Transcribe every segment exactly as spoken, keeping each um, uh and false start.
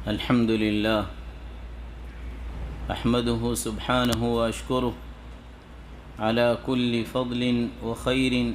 الحمد لله، أحمده سبحانه وأشكره على كل فضل وخير،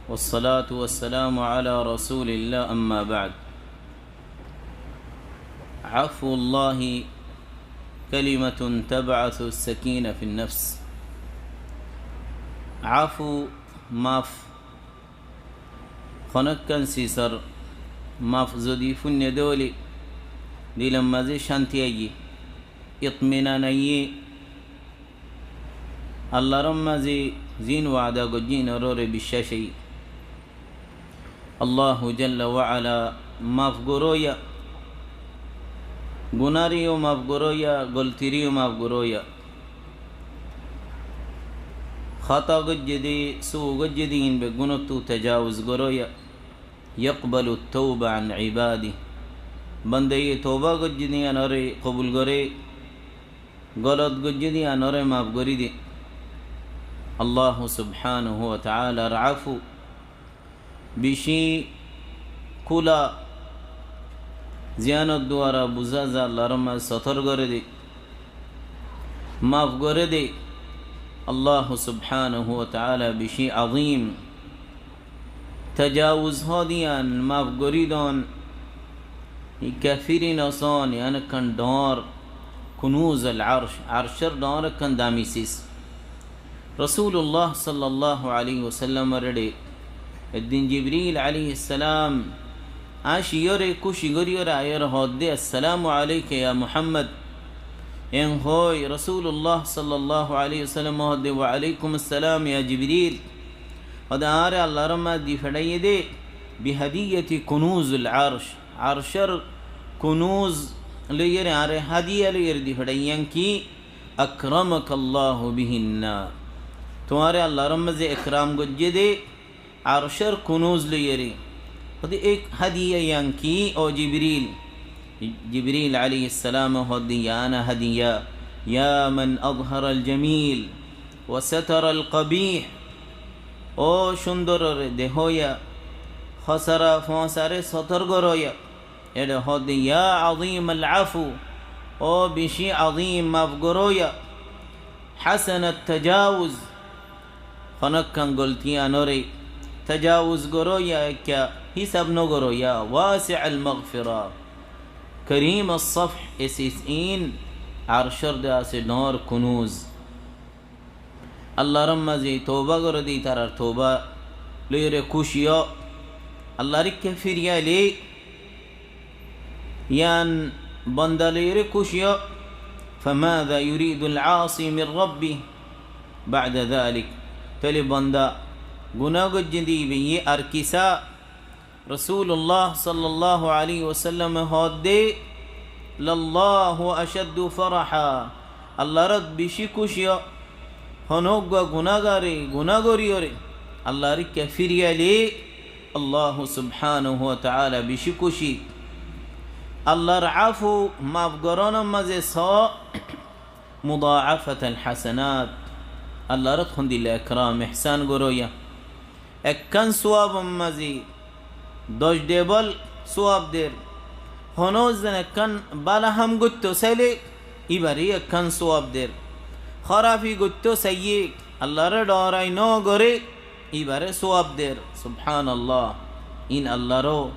والصلاة والسلام على رسول الله، أما بعد. عفو الله كلمة تبعث السكينة في النفس. Afu, maf, honókkan sisor maf zodi fúinne de óile dilor mazé cánti aiyé, itminan aiyé, Allar mazé ziín wada goijjé iínoré biccác aiyé. Allahu jalla wa ala maf goróya, gunáre yó maf goróya, goltire yó maf goróya. Hátá goijjé de, sóo goijjé de iín beggúnottu tajawuz goróya. يقبل التوبة عن عباده. Bandaye touba goijjé de iínoré kobul goré, golot goijjé de iínoré maf gorí de. Allahu subhanahu wa ta'alar afu bicí kúla, ziyánor duara buzá za Allar mazé sotor goré de, maf goré de. Allahu subhanahu wa ta'ala bicí azim. Tajawuz hoó de ián, maf gorí don, ikká fíri nosón, ián ekkán dhoóñr, kunuz al arsh, arshor dhoóñr ekkán dami sis. Rasulullah sallallahu alaihi wasallam ore eddin Jibril alaihissalam añciyóre kúci goríyore aiyóre hoódde, "Assalamu alaika ya Muhammad." En hoói Rasulullah sallallahu alaihi wasallam hoódde, "Wa alaikum assalam ya Jibril." Hoódde, "Añáre Allar mazé di feçáiye de, bihadiyati kunuzul arsh." Arshor kunuz loiyóre añáre hadiya loiyóre di feçáiye, ián ki? Akramakallahu bihinna. Tuáñre Allar mazé ekram goijjé de arshor kunuz loiyóre. Hoódde ek hadiya ián ki, ó Jibril? Jibril alaihissalam hoódde, ya ana hadiya, ya man azharal jamil wa sataral qabih. Ó cúndororé dehóya, hosara foóñsaré sotor goróya. Ere hoódde, ya azimal afu, ó bicí azim maf goróya, hasanat tajawuz, honókkan golti iánoré tajawuz goróya, ekká hísab nogoróya, wasi'al magfira, karimas safh, e sis iín arshor de asé dhoóñr kunuz. Allar mazé touba goré de, ítarar touba loiyóre kúci ó. Allar ikká fíri ailé, ián banda loiyóre kúci ó. Famada yuridul asi min rabbih ba'da dhalik. Tóile banda guná goijjé de ibáye ar ki sá? Rasulullah sallallahu alaihi wasallame hoódde, "Lallahu ashaddu faraha." Allar ot bicí kúci ó. Honó uggúa gunágare guná goríyore Allar ikká fíri ailé Allahu subhanahu wa ta'ala bicí kúci. Allar afu maf gorónor mazé só, mudaafatal hasanat. Allar ot hondilla ekram ehsán goróya. Ekkán suwabor mazé doc dhebol suwab der. Honó zene ekkán bála ham goittó sailé, íbaré ekkán suwab der. Hórafi goittó saiyé, Allaré dhoóñrai nogoré, íbaré suwab der. Subhanallah. Iín Allaró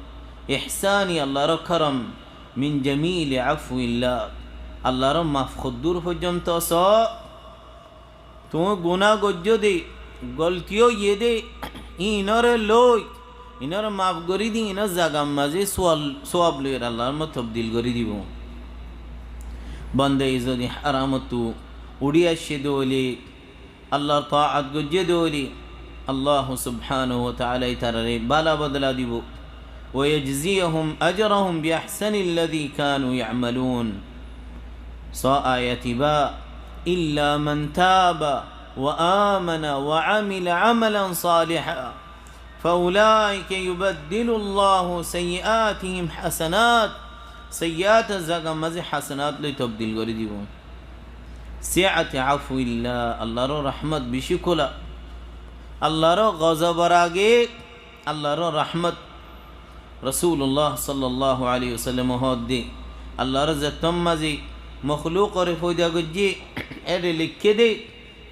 ehsáni, Allaró korom. Min jamili afwillah. Allaró maf hoddúr foijjonto só. Tuñí guná goijjó de, golti óiye de, iínoré loi, iínoré maf gorí di, iínor zagar mazé suwal, suwab loiyóre Allar mazé tobdil gorí dibou. Bandaye zodi haramottú uçí aiccé de óile, Allar taat goijjé de óile, Allahu subhanahu wa ta'ala ítararé bála bodola dibou. ويجزيهم أجرهم بأحسن الذي كانوا يعملون. Só ayat ibá, إلا من تاب وآمن وعمل عملا صالحا فأولئك يبدل الله سيئاتهم حسنات. Saiyátor zaga mazé hasanát loi tobdil gorí dibou. سعة عفو الله, Allaró rahmot bicí kúla. Allaró gozobor age Allaró rahmot. Rosúlullá sollalláhu aléihi wosallam hoódde, Allar zettó mazé moklúkore foida goijjé, éçe leikké dé,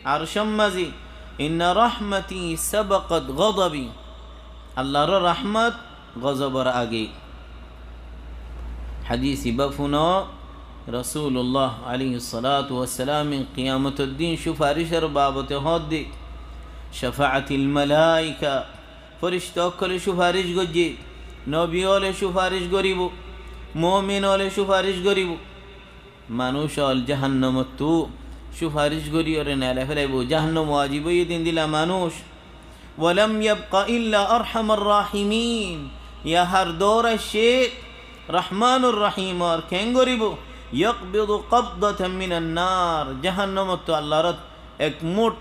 Arcór mazé, "Inna rahmati sabaqat ghadabi." Allar rahmot gozobor age. Hadis ibá fúno, Rosúlullá aléihis salátu wassalam kiyamotor din cúfaricor babote hoódde, "Shafa'atil malaika." Fírista ókkole cúfaric goijjé, nobi óle cúfaric goríbou, mumin óle cúfaric goríbou. Manúic ól jahannamottú cúfaric goríyore neelai félaibóu. Jahannam wajib óiye de endilla manúic. "Walam yabqa illa arhamar rahimin." Yahar dór aiccé Rahmanur Rahimor, keén goríbou? "Yaqbidu qabdatan minan nar." Jahannamottú Allar ek muth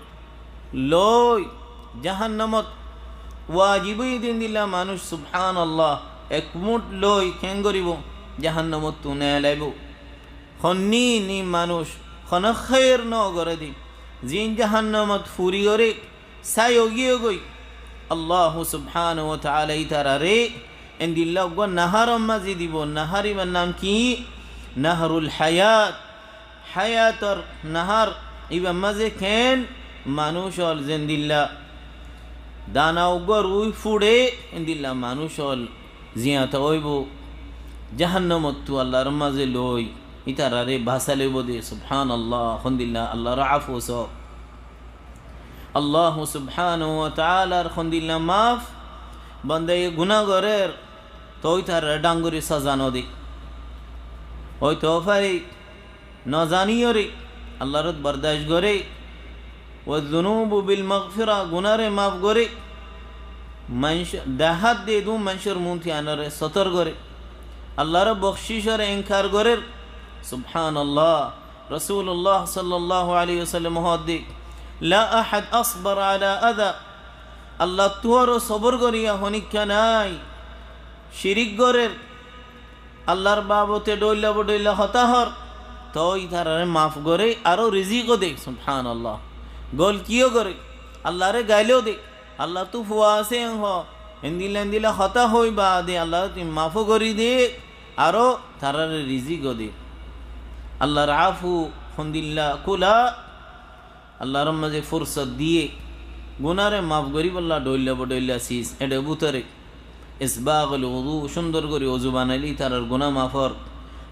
loi, jahannamot wajib óiye de endilla manúic, subhanallah, ek muth loi keén goríbou? Jahannamottú neelaibóu. Honnúa manúic, hono hér nogoré de, ziín jahannamot furi goré, sai ói giyé goi. Allahu subhanahu wa ta'ala ítararé endilla uggúa naharor mazé dibou. Nahar ibár nam ki? Nahrul hayat. Hayator nahar. Ibár mazé keén manúic ól zendilla dana uggúa rui fúçe, endilla manúic ól ziyata óibou. Jahannamottú Allar mazé loi ítararé basai loibou de. Subhanallah, hondilla Allar afu só. Allahu subhanahu wa ta'alar hondilla maf, bandaye guná gorér, toi tarare dhángori saza node. Óito fare nozaniyore Allarot bordac goré. "Wa zunubu bil magfira", gunáre maf goré. Manc-, dahát de dú mancor muúnti anore sotor goré. Allar bokcícore enkar gorér. Subhanallah. Rosúlullá sollalláhu aléihi wosallam hoódde, "La ahad asbar ala adha." Allattú aró sobor goríya honíkka nái. Cirík gorér, Allar babote dhoilla bodhoilla hotá hoór, toi ítararé maf goré, aró rizíko de. Subhanallah. Goltíyo goré, Allaré gailó de, Allattú fua asé en hoó, endilla endilla hotá hoói baade Allaré tui mafó gorí de, aró tararé rizíko de. Allar afu hondilla kúla, Allar mazé fursot diyé, gunáre maf goríbolla dhoilla bodhoilla sis, éçe bútore isbagul wudu, cúndor gorí uzu banailé ítarar guná maf ór.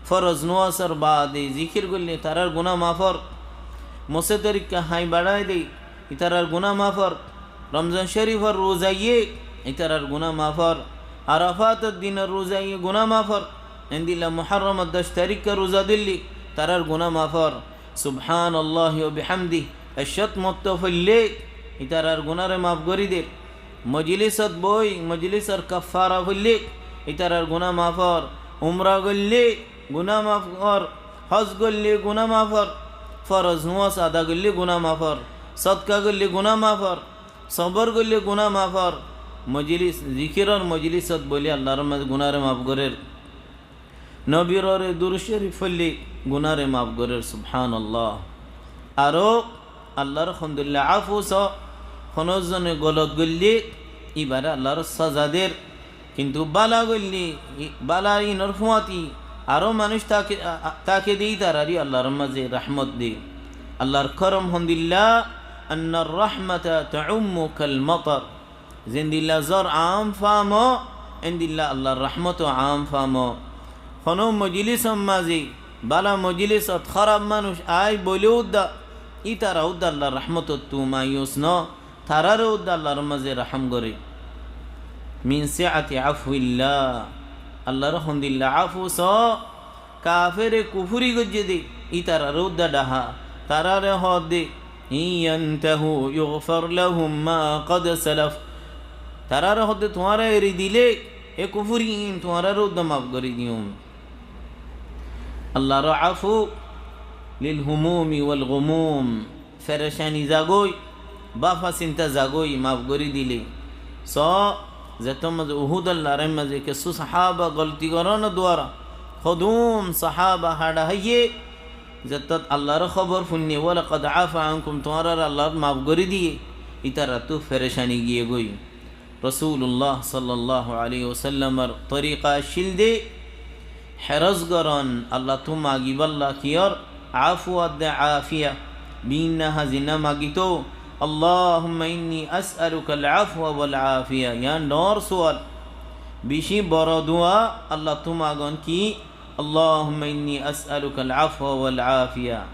Foroz nuwasor baade zikir goillé ítarar guná maf ór. Musé torikka hañi baçái de, ítarar guná maf ór. Romzan córifor ruza aiyé, ítarar guná maf ór. Arafator dinor ruza aiyé, guná maf ór. Endilla Muhorromor doc tarikka ruza dóille, ítarar guná maf ór. Subhanalláhi wa bihamdih, ekcót mortoba foillé, ítarar gunáre maf gorí der. Mojilísot boói, mojilísor kaffara foillé, ítarar guná maf ór. Umra goillé, guná maf ór. Hós goillé, guná maf ór. Foroz nuwas ada goillé, guná maf ór. Sodka goillé, guná maf ór. Sobor goillé, guná maf ór. Mojilís, zikiror mojilísot boóile Allar mazé gunáre maf gorér. Nobirore durud córif foillé gunáre maf gorér, subhanallah. Aró Allar hondilla afu só, honó zone golot goillé íbaré Allar saza der. Kintu bála goillé, bála inor fúañti aró manúic táke, a, a, táke de ítararé Allar mazé rahmot de. Allar korom hondilla, annar rahmata taummu kal matar. Zendilla zór aám famo, endilla Allar rahmoto aám famo. Honó mojilísor mazé, bála mojilísot hóraf manúic aái boilé udda, ítara udda Allar rahmotottú mayus no, tarare udda Allar mazé rahám goré. Min siati afwillah, Allar hondilla afu só, kafere kufuri goijjé de, ítarare udda dhaha, tarare hoódde, in yantahu yughfar lahum ma qad salaf. Tarare hoódde, tuáñra eri dilé, e kufuri in tuáñrare udda maf gorí diyum. Allar afu lil humumi wal gumum. Ferecani zagói, báfa sinta zagói maf gorí dilé. Só, zettót mazé Uhudor lorai mazé kessú sahaba golti gorónor duara, hodún sahaba haça háiye, zettót Allar hóbor fúinne, walaqad afa ankum, tuáñrare Allar maf gorí diyé, ítarattú ferecani giyé goi. Rosulullah sallallahu alaihi wasallamor torika accíl de, héros gorón, Allattú magibálla kiyór, afu adde afiya, binna hazinna magitó, Allahumma inni as'aluka al-afwa wal afiya, yián dhoóñr sual. Bicí boro dua Allattú magón ki, Allahumma inni as'aluka al-afwa wal afiya.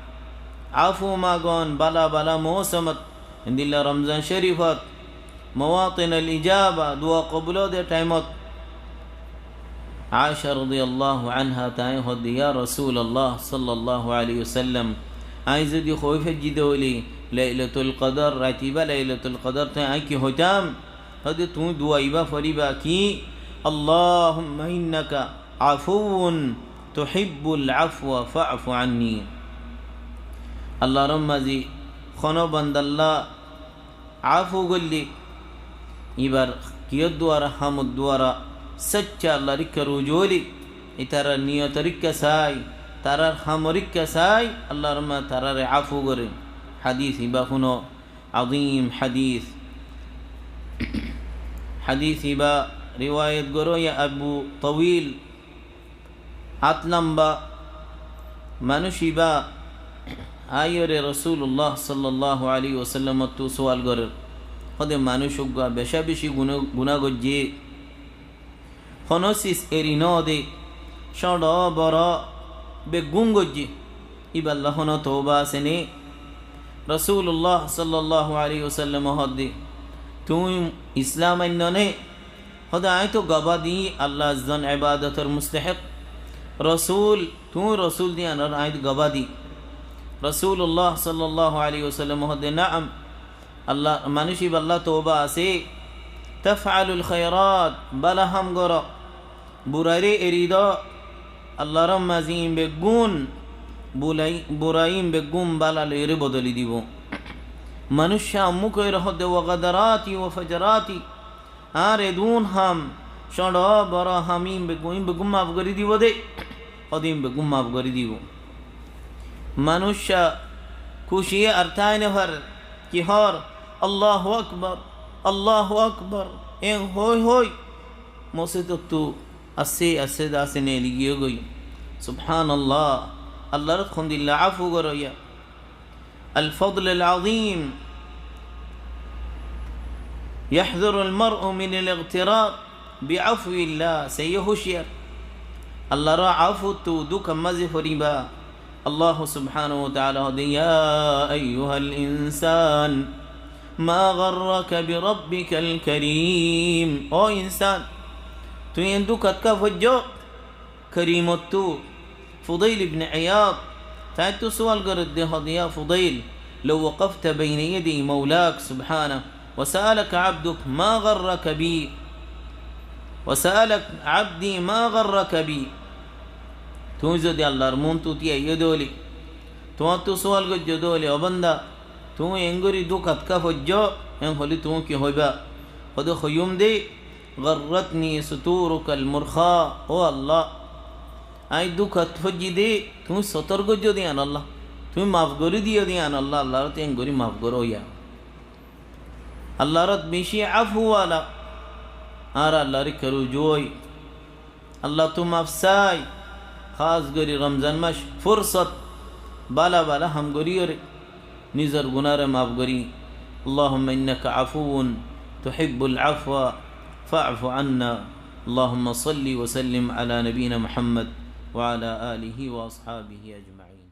Afu magón bála bála mousomot, endilla Romzan Córifot, mawatin al-ijaba, dua kobul ó de thaimot. Aisha rodiyallahu anha tañí hoódde, ya Rosulallah sallallahu alaihi wasallam, añí zodi hoói faijjí de óile Lailatul Qadar, rait ibá Lailatul Qadar, te añí ki hoitám? Hoódde tuñí dua ibá foribá ki, Allahumma innaka afuwun tuhibbul afwa fa'fu anni. Allar mazé honó bandalla afu goillé, ibar kiyór duara, hamor duara, sóicca Allar ikká ruju óile, itarar niyotor ikká sai, tarar hamor ikká sai, Allar ma tarare afu goré. Hadis ibá fúno, azim hadis. Hadis ibá riwayat goróya Abu Tawil, át lamba manúic ibá aiyóre Rosulullah sallallahu alaihi wasallamottu sual gorér. Hóde manúic uggúa becá bicí guná, guná goijjé. Honó sis eri nóde, cóñço boro beggún goijjé. Ibálla honó touba asé né? Rosulullah sallallahu alaihi wasallame hoódde, tuñí Islam ainnó né? Hóde aññí toó gabá di Allah ezzon ebadotor mustahek. Rosul, tuñí rosul di yiánor aññí gabá di. Rosulullah sallallahu alaihi wasallame hoódde, naam. Allah, manúic ibálla touba asé. Taf'alul khairat, bála ham goró. Burairé eri do. Allar mazé iín beggún, bulai-, burai iín beggún bála loiyóre bodoli dibou. Manúic ammúk óire hoódde, wa gadarati wa fajarati. Añár edún ham, cóñço boro ham iín beggún, iín beggún maf gorí dibou de. Hóde iín beggún maf gorí dibou. Manúic kúciye ar tái nofarer. Ki hoór? Allahu Akbar, Allahu Akbar. Eén hoói hoói mosjidottu asté asté de asé neeli giyói goi. Subhanallah. Allar hóndilla afu goróya. الفضل العظيم. يحذر المرء من الاغترار بعفو الله. Seiyó húciyar. Allar afuttu dúkar mazé foribá. Allah subhanahu wa ta'ala hoódde, يا أيها الإنسان ما غرك بربك الكريم. Ó insán, tuñí eén dúkat ká foijjó? Karimottu. Fudail ibne Iyad, tañttu sual gorédde hoódde, يا فضيل، لو وقفت بين يدي مولاك سبحانه وسألك عبدك ما غرك بي، وسألك عبدي ما غرك بي. Tuñí zodi Allar muúntu tíaiyó de óile, tuáñttu sual goijjó de óile, ó banda, tuñí eéngorí dúkat ká foijjó, eén hoilé tuñí ki hoibá? Hóde hoiyúm de, غرتني ستورك المرخاة. Ó Allah, aññí dúkat foijjí de, tuñí sotor goijjó de yián Allah. Tuñí maf gorí diyó de yián Allah, Allar ot eéngorí maf goróya. Allar ot bicí afu wala. Añára Allar ikká ruju ói. Allattú maf sai. Hás gorí Romzan mac fursot. Bála bála ham goríyore nizor gunáre maf gorí. اللهم إنك عفو تحب العفو فاعف عنا. اللهم صل وسلم على نبينا محمد وعلى آله وأصحابه أجمعين.